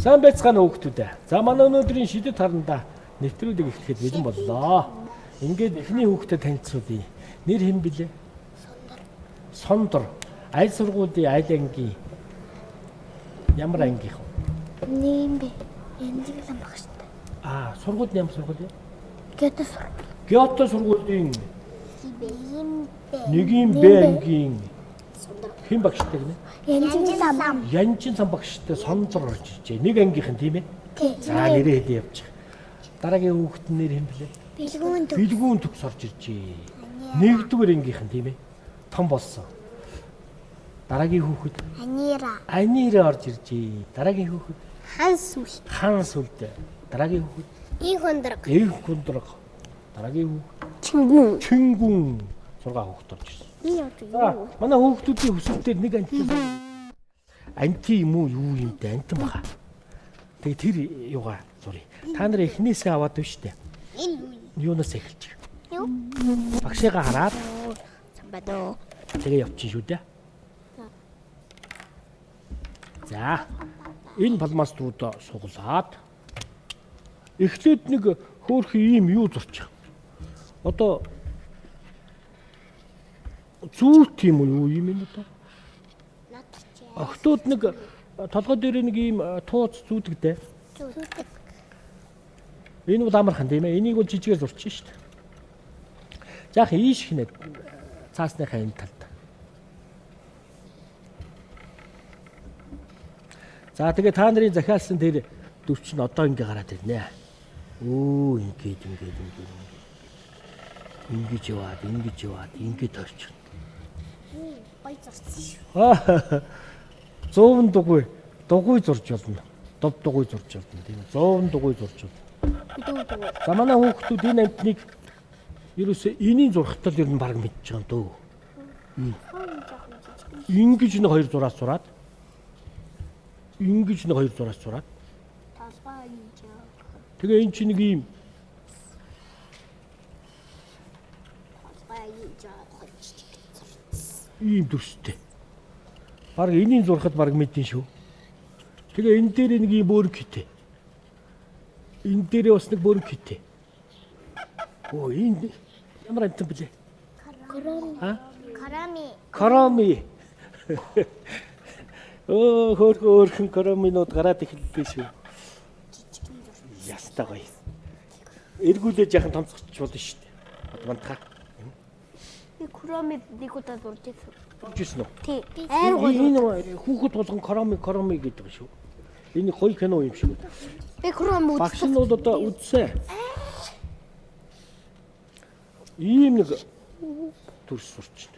Сайн байцгаана хүүхдүүд ээ. За манай өнөөдрийн шидэт харандаа нэвтрүүлэг эхлэхэд бэлэн боллоо. Ингээд эхний хүүхдэд танилцуулъя. Нэр хэн билээ? Сондор. Сондор. Аль сургуулийн аль ангийн? Ямар ангийнх вэ? Нэг бэ. Янзын лам багштай. Аа, сургууль нь ямар сургууль вэ? Гёто сургууль. Гёто сургуулийн Ийм бэ. нэгийн Б ангийн хэн багштай гинэ? Янзын лам. Янжин сан багштай Сондор орж иржээ. Нэг ангийнх нь тийм ээ? Тий. За нэрээ хэлээ явчих. Дараагийн хүүхэд нь нэр хэн билээ? Бэлгүүн төв. Бэлгүүн төгс орж иржээ. Нэгдүгээр ангийнх нь тийм ээ? Том болсон. Дараагийн хүүхэд Анира. Анира орж иржээ. Дараагийн хүүхэд Хан сүл. Хан сүлд. Дараагийн хүүхэд Их хондрог. Эх кундраг. Дараагийн хүүхэд Чингүн. Чингүн 6 хүүхэд орж ирсэн. Би одоо За манай хүүхдүүдийн хүсэлтээр нэг анти анти юм уу юу юм бэ антан баха. Тэгээ тэр юугаа зуръя. Та нар эхнээсээ аваад байна штэ. Энэ Юунаас эхэлж байгаа? юу? Багшигаа хараад Самбадо. тэгээ явчих шүү дээ. За энэ пластмассууд суглаад эхлээд нэг хөөрхөн ийм юу зурчих. Одоо зүүт юм уу юу юм энэ одоо? Охтууд нэг толгой дээр нэг ийм тууц зүүдэг дээ. Зүтэг. Энэ бол амархан тийм ээ. Энийг бол жижигээр зурчих шүү дээ. За яг ийш хинэ цаасныхаа энэ талд. За тэгээ та нарын захиалсан тэр дүр чинь одоо ингээ гараад ирнэ. Өө ингээд ингээд ингээд ингээд. Ингэж яваад, ингэж яваад, ингэж орчих. Гой зурсан шүү. Аа. 100 дугуй, дугуй зурж болно. Дов дугуй зурж болно тийм ээ. 100 дугуй зурж болно. Дүү дүү. За манай хүүхдүүд энэ амтныг ерөөсөө энийн зурхтал ер нь баг мэдж байгаа юм дөө. Ингэж нэг хоёр зураас зураад ингэж нэг хоёр зураас зураад Толгой хийж. тэгээ эн чинь нэг ийм Толгой хийж. ийм дүрстэй. Баг энийн зурхад баг мэдэн шүү. Тэгээ энэ дээр нэг ийм бөөрөнх хитэ. Энэ дээрээ бас нэг бөөрөнх хитэ. Оо энэ ямар амтан блэ? Карами. А? Карами. Карами. Өө хөөрхөн өөрхөн караминууд гараад эхэллээ шүү. Ястай гоё. Эргүүлээ жаахан томцгоч болно шүү дээ. Одоо мантахаа. Би карами нэг удаа зурж ирсэн. Зурж ирсэн үү? Тий. Айр гоё. Энэ хүүхэд болгон карами карами гэдэг шүү. Энэ гоё кино юм шиг. Би карами Багш нь бол одоо үзсэн. Ийм нэг төрс сурч.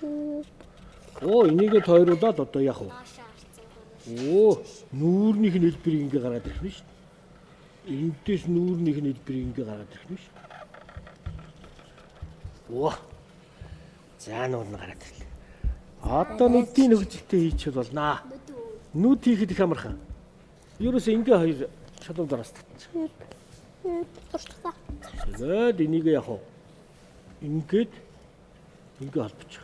Оо энийгээ тойруулаад одоо яах вэ? Оо нүүрнийх нь хэлбэрийг ингээ гаргаад ирэх нь шүү дээ. Эндээс нүүрнийх нь хэлбэрийг ингээ гаргаад ирэх нь шүү дээ. Оо. За нүүр нь гараад ирлээ. Одоо нүдийн хөгжилтэй хийчихэл болнаа. Нүд хийхэд их амархан. Ерөөсөө ингээ хоёр шалуун дараас татчих. Зурчихлаа. Тэгээд энийг яг уу ингээд ингээ холбочих.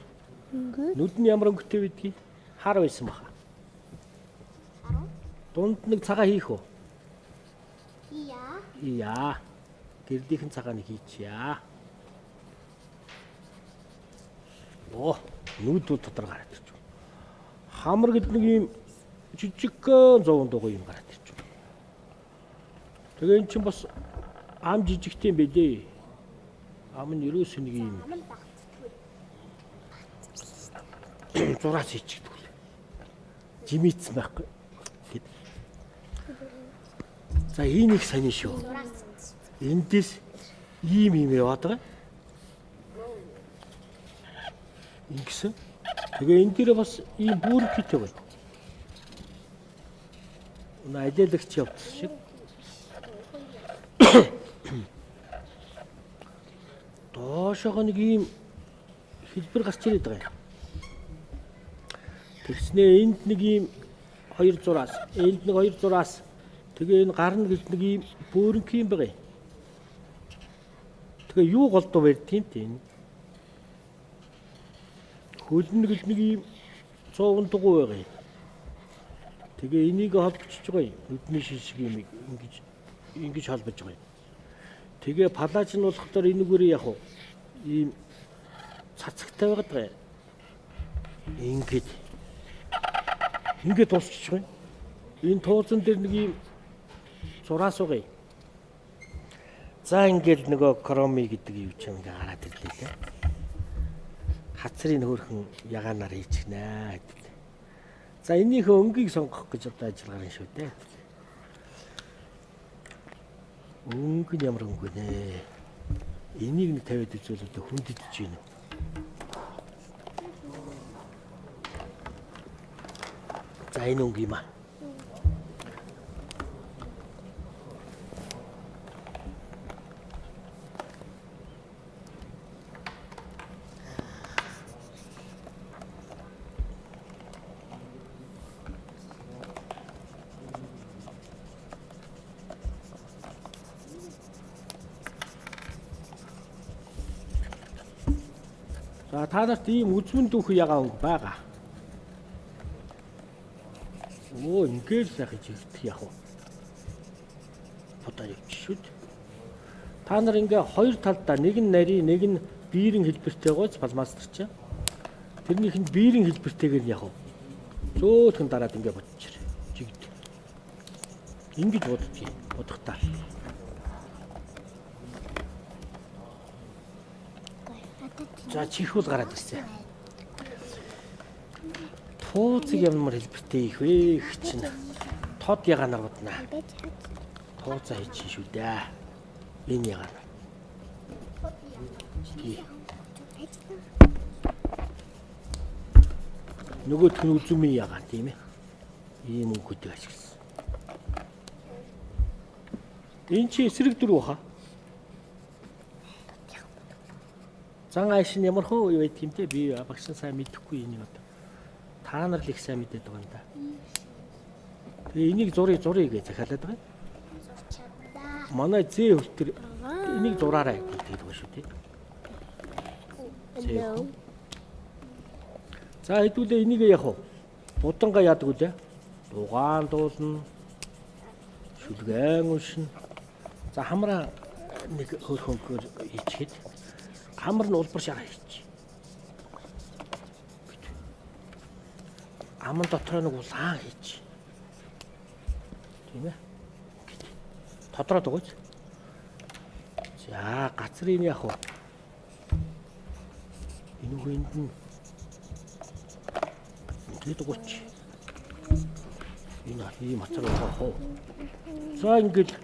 Ингээд. Нүд нь ямар өнгөтэй байдгийг хар байсан баха. Дунд нэг цагаан хийх үү? Ия. Ия. Гэрлийнхэн цагааныг хийчихье. Оо, нүд бол дотор гараад ирж байна. Хамар гэдэг нэг ийм жижигхэн зовон дугуй юм гараад ирж байна. Тэгээ эн чинь бас ам жижигтэй юм бэлээ. Ам нь ерөөсөө нэг ийм Ам нь багцдаггүй. зураас хийчихдэг л. Жимийцсэн байхгүй. Тэгэд. За энэ их сонин шүү. Зураас. Эндээс ийм ийм яваад байгаа. Ингэсэн. Тэгээ энэ дээр бас ийм бүрэг хитэ байна. Нэ ажиллагч явдсан шиг. Доошоо нэг ийм хэлбэр гарч ирээд байгаа юм. Тэгснээ энд нэг ийм хоёр зураас, энд нэг хоёр зураас. Тэгээ энэ гарна гэж нэг ийм бөөрөнх юм байгаа юм. Тэгээ юу голдуу барьд юм те энэ. Хөлн гэж нэг ийм цууган дугуй байгаа юм. Тэгээ энийг холбочихж байгаа юм. Нүдний шишиг юм ингэж холбож байгаа юм. Тэгээ палаж нь болохоор энэгээр яг уу ийм цацагтай байгаад байгаа юм. Ингээд дуусчих юм. Энэ туулзан дээр нэг ийм зураас байгаа юм. За ингээд нөгөө кроми гэдэг юу ч юм ингээ гараад ирлээ лээ. Хацрын хөөрхөн ягаанаар хийчихнэ гэдэг. За энийхээ өнгийг сонгох гэж одоо ажиллагаар юм шүү дээ. Өнгө нь ямар өнгө нэ? Энийг нэг тавиад үзвэл одоо хүндэтж байна уу? За энэ өнгө юм аа. За та нарт ийм үзмэн дүүх ягаан өнгө байгаа. Оо ингээл сайхан чигдэх яг уу. Бодоо явчих шүү дээ. Та нар ингээ хоёр талдаа нэг нь нарийн, нэг нь биерэн хэлбэртэй гоц фломастер чи. Тэрнийх нь биерэн хэлбэртэйгээр нь яг уу. Зөөлхөн дараад ингээ бодчихэр. Чигд. Ингэж боддгийг бодох та. За чихвэл гараад ирсэн. Тууцыг ямар хэлбэртэй их вэ их чинь. Тод ягаанаар бодно. Тууцаа хийчих шүү дээ. Энэ ягаанаар. Нөгөөх нь үзүмийн ягаан тийм ээ. Ийм өнгөтэй ашигласан. Энэ чи эсрэг дөрөв хаа. Зан ааш нь ямар хөө юу байдаг юм те би багш нь сайн мэдэхгүй энийг одоо. Та нар л их сайн мэдээд байгаа юм да. Тэгээ энийг зуръя гэж захиалаад байгаа юм. Манай зээ хөлтөр энийг зураарай гэдэг байгаа шүү дээ. За хэдүүлээ энийг яах вэ? Будангаа яадаг үлээ? Дугаан дуулна. Шүлгэн уншина. За хамраа нэг хөөрхөнгөөр хийчихэд хамар нь улбар шар хийчих. Аман дотроо нэг улаан хийчих. Тийм ээ. Тодроод өгөөч. За гацрын яах вэ? Энэ үгэнд нь ингээд өгөөч. Энэ ийм хацар байгаа хоо. За ингээд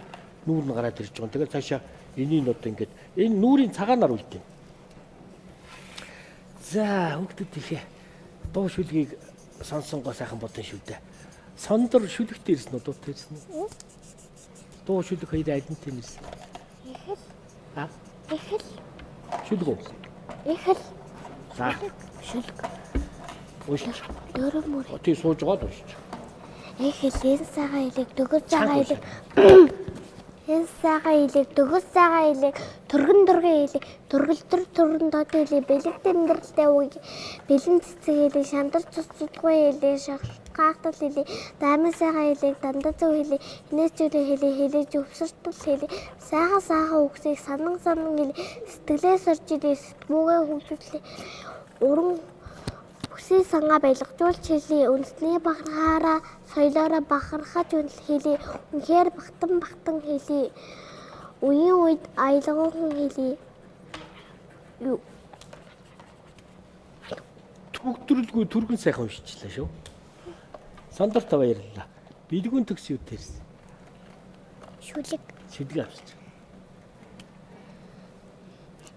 нүүр нь гараад ирж байгаа. Тэгээд цаашаа энийг одоо ингээд энэ нүүрийн цагаанаар үлдэв. За хүүхдүүд ихээ дуу шүлгийг сонсонгоо сайхан бодсон шүү дээ. Сондор шүлэгтэй ирсэн үү? Дуутай ирсэн үү? Дуу шүлэг хоёрын аль нь тийм ирсэн? Их л. А? Их л. Шүлэг үү? Их л. За. Шүлэг. Уншиж. Дөрөв мөр. Тий сууж байгаа л уншиж. Их л энэ цагаан илэг дөгөс цагаан илэг. Энэ цагаан илэг дөгөс цагаан илэг түргэн түргэн илэг түргэлтэр түргэн тод илэг бэлэг тэмдэрлэлтэй үг бэлэн цэцэг илэг шандар цус цудгүй илэг шахалт гахтал илэг дайман сайхан илэг дандаа зөв илэг инээс зүйлээ хэлэг хэлэж өвсөртөл хэлэг сайхан сайхан үгсийг санан санан илэг сэтгэлээ сорж илэг сэтгүүгээ хөгжүүлээ уран Үсээ сангаа баялгажуулж хэлье. Үндэсний бахархаараа соёлоороо бахархаж хэлье. Үнэхээр багтан багтан хэлье. Үеийн үед аялгаухан хэлье. Юу? Төгдрөлгүй түргэн сайхан уншчихлаа шүү. Сондорт баярлалаа. Бэлгүүн төгс юу тэрсэн? Шүлэг. Шүлэг авчиж.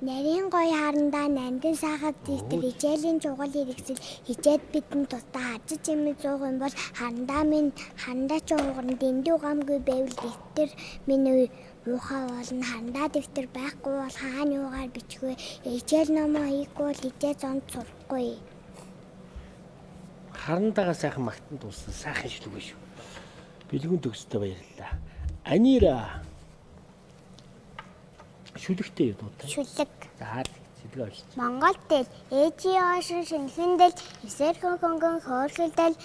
Нарийн гоё харандаа нандин сайхан дэвтэр хичээлийн чухал хэрэгсэл хичээд бидэнд тусдаа хажиж юм зуух юм бол харандаа минь харандаа ч уугарна дэндүү гамгүй байвал дэвтэр минь муухай болно харандаа дэвтэр байхгүй бол хаана юугаар бичих вэ хичээл номоо хийхгүй бол хичээл зонд сурахгүй. Харандаагаа сайхан магтан дууссан сайхан шүлэг шүү. Бэлгүүн төгсдөө баярлалаа. Анира шүлэгтэй юу дуутай? Шүлэг. За шүлэг авчиж. Монгол тэл ээжийн оошин шинэхэн дэл эсэрхэн хөнгөн хөөрхөлдөл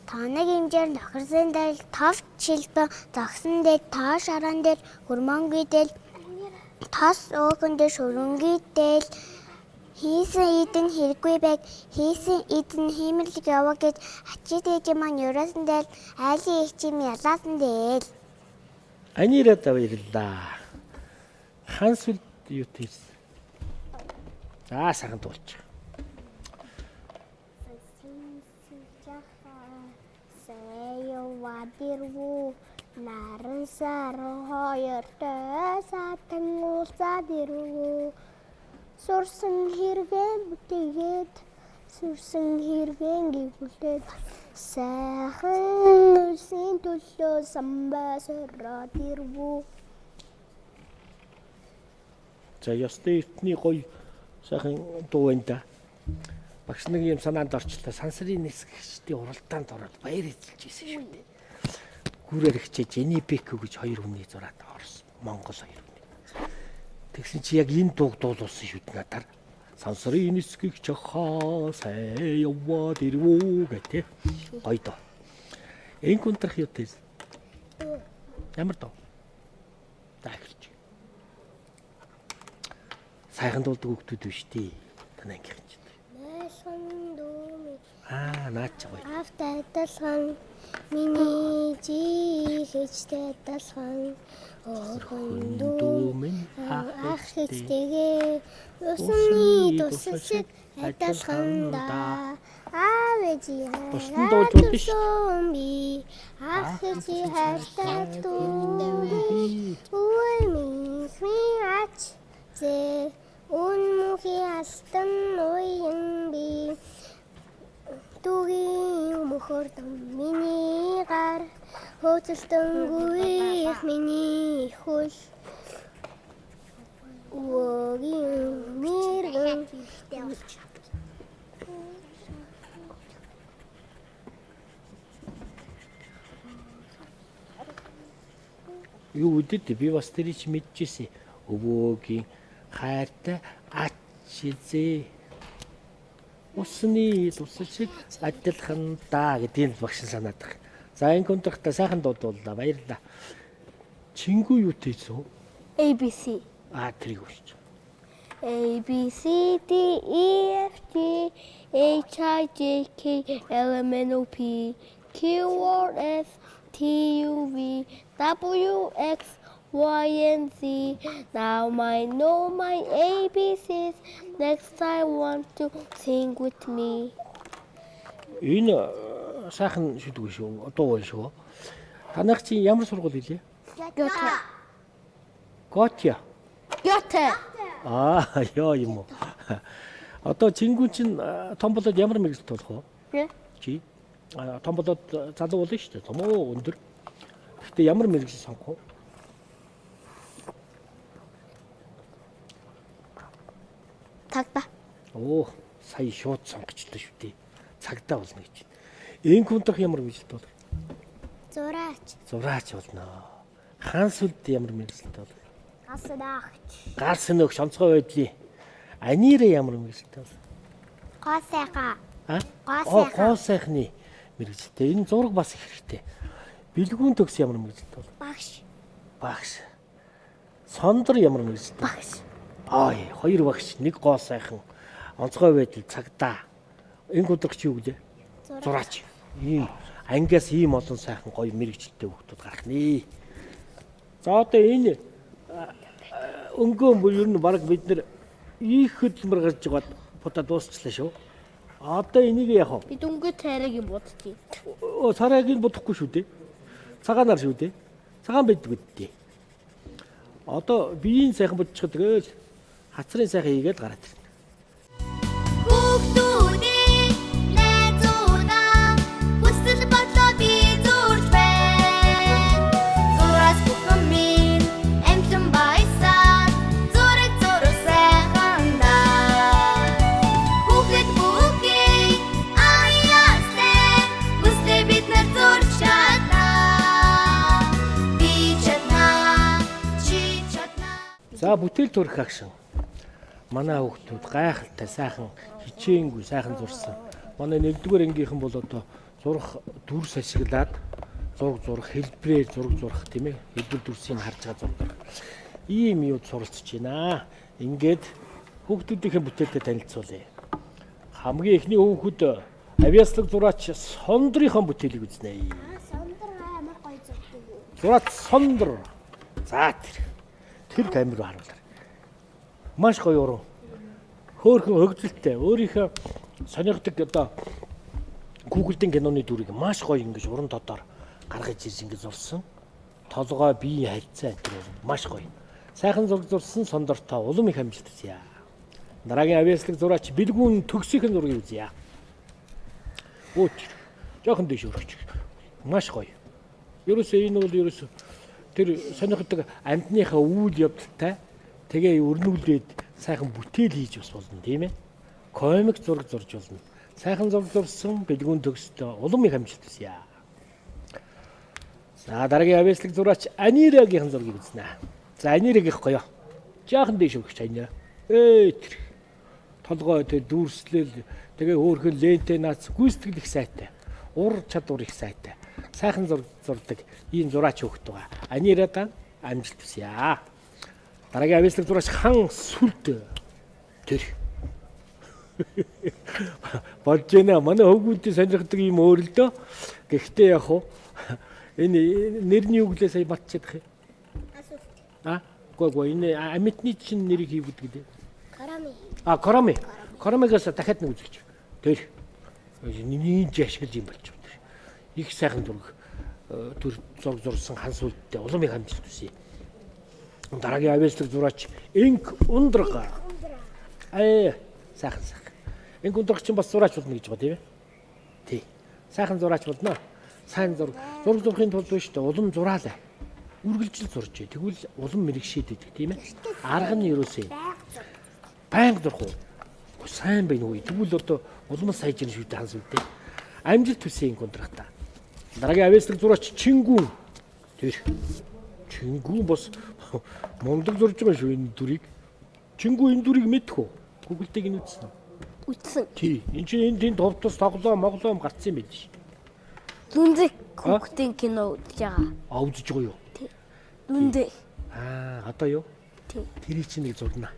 Тоног хэмжээр нохирсон дээр товч шилбэн зогсон дээр тоо шорон дээр хөрмөнгүй дээр тос өөхөн дээр шүрэнгүй дээр хийсэн эдэн хэрэггүй байг хийсэн эдэн хиймэрлэг яваа гэж ачид ээж маань ерөөсөн дээр айлын их чим ялаасан дээр. Анираа баярлалаа. Хан сүлд юу тийс. За сайхан дуулчих. Наран сар хоёр сатан уулзаад ирвүү. Сурсан хэрэгэн бүтээгээд сүрсэн хэрэгэн гүлээд сайхан үлсийн төлөө самбай сороод ирвүү. За ёстой эртний гоё сайхан дуу байна да. Багш нэг юм санаанд орчлоо. Сансрын нисгэгчдийн уралдаанд ороод баяр эзэлж ирсэн шүү дээ. Гүрээр хичээ Жени Беко гэж хоёр хүний зураад орсон. Монгол хоёр хүний. Тэгсэн чи яг энэ дууг дуулуулсан шүү дээ надаар. Сансрын нисгэгч хаа сайн яваад ирвүү гэх тээ. Гоё дуу. Энэ контрах юу тийс? Ямар дуу? За эхэлж. Сайхан дуулдаг хүүхдүүд биш дээ. Танай ангийнхан чинь. Майхан дүүми Аа наад чи гоё. Автай адилхан миний жихэжтэй адилхан өөрхөн дүү минь ах хэжтэйгээ усны тусал шиг адилхан да. Аав ээжи Бусд нь дуулж болно шүү. Би ах ээжи хайртай дүү үе минь ач зэ үн мөнхийн алтан уян би Дүүгийн мөхөрдөн миний гар хөөцөлтөнгүй их миний хөл өвөгийн мэргэн Юу үдэд би бас тэрийг чи мэдчихсэн. Өвөөгийн хайртай ач эзээ усны тусал шиг адилхан даа гэдгийг багш санаад байна. За энэ контракта сайхан дуудууллаа. Баярлалаа. Чингүү юу тийсэн? ABC Аа тэрийг уншиж. A B C D E F G H I J K L M N O P Q R S T U V W X Y and Z. Now I know my ABCs. Next I want to sing with me. Энэ сайхан шүдгүй шүү. Дуу байна шүү. Танайх чинь ямар сургууль билээ? Гёте. Готя. Гёте. Аа ёо юм уу. Одоо чингүү чинь том болоод ямар мэргэжилт болох вэ? Чи том болоод залуу болно шүү дээ. Том уу өндөр. Гэхдээ ямар мэргэжил сонгох вэ? Цагдаа. Оо, сая шууд сонгочлоо шүү дээ. Цагдаа болно гэж. Энэ күнтрах ямар мэргэжилт болох вэ? Зураач. Зураач болно. Хаан сүлд ямар мэргэжилт болох вэ? Гас наагч. Гар сөнөөгч онцгой байдлын. Анираа ямар мэргэжилт болох вэ? Гоо сайхан. А? Гоо сайхан. Гоо сайхны мэргэжилтэй. Энэ зураг бас их хэрэгтэй. Бэлгүүн төгс ямар мэргэжилт болох вэ? Багш. Багш. Сондор ямар мэргэжилт? Багш. Ай, хоёр багш, нэг гоо сайхан. Онцгой байдал цагдаа. Энэ гудрагч юу гэлээ? Зураач. Ийм ангиас ийм олон сайхан гоё мэргэжилтэй хүүхдүүд гарах нэ. За одоо энэ өнгөө ер нь баг бид нэр их хөдөлмөр гарч байгаа будаа дуусчлаа шүү. Одоо энийг яах вэ? Би дөнгөж царайг юм бодчих. Царайг нь бодохгүй шүү дээ. Цагаанаар шүү дээ. Цагаан байдаг үдтэй. Одоо биеийн сайхан бодчиход тэгэл хацрын сайхан хийгээд гараад ирнэ. Хүүхдүүдээ найзуудаа хүсэл бодлоо би зурж байна. Зураас бүхэн минь амьлан баясаар зураг зураг сайхан даа. Хүүхэд бүхий аяастай хүслээ бид нар зурж чаднаа. Би чаднаа, чи чаднаа. За бүтээл төрөх агшин. Манай хүүхдүүд гайхалтай сайхан хичээнгүй сайхан зурсан. Манай нэгдүгээр ангийнхан бол одоо Зурах дүрс ашиглаад зураг зурах, хэлбэрээр зураг зурах тийм ээ. Хэлбэр дүрсийг харж байгаа зураг зурах. Ийм юу суралцж байна. Ингээд хүүхдүүдийнхээ бүтээлтэй танилцуулъя. Хамгийн эхний хүүхэд авьяаслаг зураач Сондрынхон бүтээлийг үзнэ. Сондөр амар гоё зурдаг. Зураач Сондор. За тэр камер руу харуулаарай. Маш гоё уран. Хөөхөн хөгжилтэй. Өөрийнхөө сонирхдаг одоо Google-ийн киноны дүрийг маш гоё ингэж уран тодоор гаргаж ирж ингэж зурсан. Толгой, биеийн харьцаа энэ маш гоё. Сайхан зураг зурсан Сондортой улам их амжилт хүсье. Дараагийн авьяаслаг зураач Бэлгүүн төгсийнхэн зургийг үзье. Өө тэр. Жохон дэш өргөч. Маш гоё. Ерөөсөө энэ бол ерөөсөө тэр сонирхдаг амьтныхаа үйл явдалтай тэгээ өрнүүлээд сайхан бүтээл хийж бас болно тийм ээ. Комик зураг зурж болно. Сайхан зураг зурсан Бэлгүүн төгсдөө улам их амжилт хүсье. За дараагийн авьяаслаг зураач Анирагийн зургийг үзнэ. За Анирагийнх гоё. Жаахан дэш өгч Анира. Тэр толгой тэр дүүрслэл тэгээ хөөхөн лентэ наац гүйцэтгэл их сайтай. Ур чадвар их сайтай. Сайхан зураг зурдаг ийм зураач хөвгт байгаа. Анирадан амжилт хүсье. Дараагийн авьяаслаг зураач Хан Сүлд. Тэр болж байна. Манай хөвгүүдийн сонирхдаг юм өөр л дөө. Гэхдээ яг хуу энэ нэрний үглээ сая батчихдаг юм. Асуулт. Үгүй энэ амьтны чинь нэрийг хийвдэг гэдэг. Карами. Карами. Карамигаас дахиад нэг үзүүлж. Тэр нинж ашиглаж юм болж байна. Их сайхан зураг төр зураг зурсан Хан Сүлдтэй улам их амжилт хүсье. Дараагийн авьяаслаг зураач Инк Ундрага. Сайхан сайхан. Инк Ундрага чинь бас зураач болно гэж байгаа тийм ээ? Тий. Сайхан зураач болно. Сайн зураг. Зураг зурхын тулд биш үү? Улам зураалаа. Үргэлжил зурж. Тэгвэл улам мэрэгшээд идэг тийм ээ? Арга нь ерөөсөө байнга зурх уу? Сайн байна уу? Тэгвэл одоо улам сайжирна шүү дээ Хан Сүлдээ. Амжилт хүсье Инк Ундрагтаа. Дараагийн авьяаслаг зураач Чингүүн. Тэр Чингүүн бас мундаг зурж байгаа шүү энэ дүрийг. Чингүү энэ дүрийг мэдэх үү? Google-ийг нь үзсэн үү? Үзсэн. Тий. Энэ чинь энэ тэнд товтос тоглоом, моглоом гарцсан юм байл ш. Дүнзэг хүүхдийн кино үзэж байгаа. Үзэж байгаа юу? Тий. Дүнзэг. Одоо юу? Тий. Тэрийг чинь нэг зурнаа.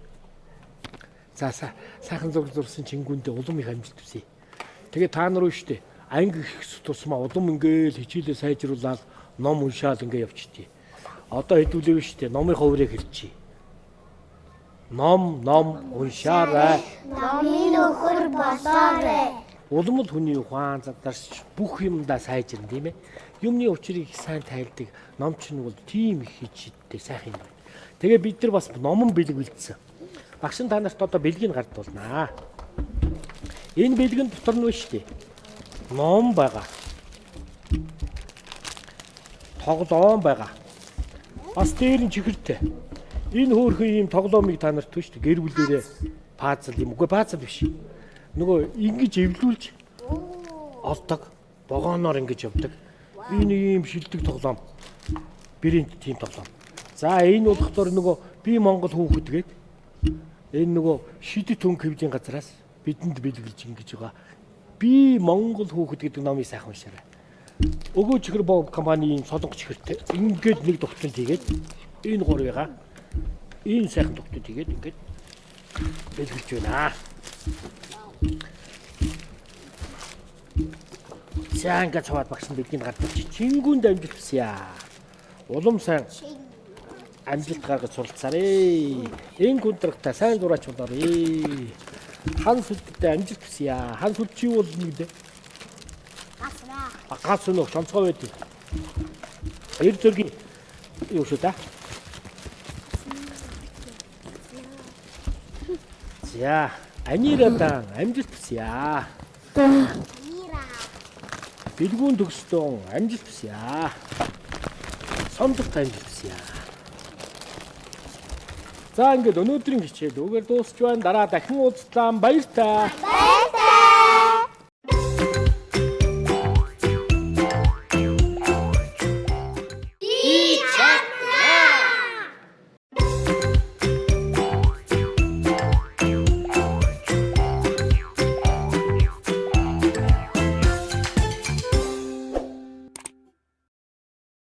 За сайхан зураг зурсан Чингүүндээ улам их амжилт хүсье. Тэгээ та нар уу штэ анги их тусмаа улам ингээл хичээлээ сайжруулаад ном уншаал ингээ явчихдээ. Одоо хэдүүлээв штэ номын хуврыг хэлчихье. Ном уншаарай. Номын нөхөр болоорой. Улам л хүний ухаан задарч бүх юмдаа сайжирна тийм ээ. Юмны учрыг их сайн тайлдаг ном чинь бол тийм их хичээдтэй сайхан юм байна. Тэгээ бид нар бас номон бэлэг бэлдсэн. Багш нь та нарт одоо бэлгийг гардуулнаа. Энэ бэлгэн дотор нь шүү дээ. Ном байгаа. Тоглоом байгаа. Бас дээр нь чихэртэй. Энэ хөөрхөн ийм тоглоомыг та нарт шүү дээ. Гэр бүлээрээ пазл юм. Үгүй пазл биш. Нөгөө ингэж эвлүүлж олдог. Вагоноор ингэж явдаг. Энэ ийм шилдэг тоглоом. Брэнд тийм тоглоом. За энэ болохоор нөгөө би Монгол хүүхэд гээд энэ нөгөө шидэт хөнгө хэвлийн газраас бидэнд бэлгэлж ингэж байгаа. Би Монгол хүүхэд гэдэг номыг сайхан уншаарай. Өгөө чихэр бов компани ийм солонгос чихэртэй. Ингээд нэг дугтанд хийгээд энэ гурвыгаа энэ сайхан дугтанд хийгээд ингээд бэлгэлж байна. За ингээд цаваад багш нь бэлгийг гаргаж Чингүүнд амжилт хүсье. Улам сайн амжилт гаргаж суралцаарэ. Инк Ундрагтай сайн зураач болоорой. Хан Сүлдтэй амжилт хүсье. Хан Сүлд чи юу болно гэдэг? Гасраа. Гац өнөх онцгой байдаг. Эр зөргийн юу шүү дээ. За, Анирадан амжилт хүсье. Анира. Бэлгүүн төгсдөн амжилт хүсье. Сондорт амжилт хүсье. За ингээд өнөөдрийн хичээл үгээр дуусч байна. Дараа дахин уулзлаа. Баяртай. Баяр.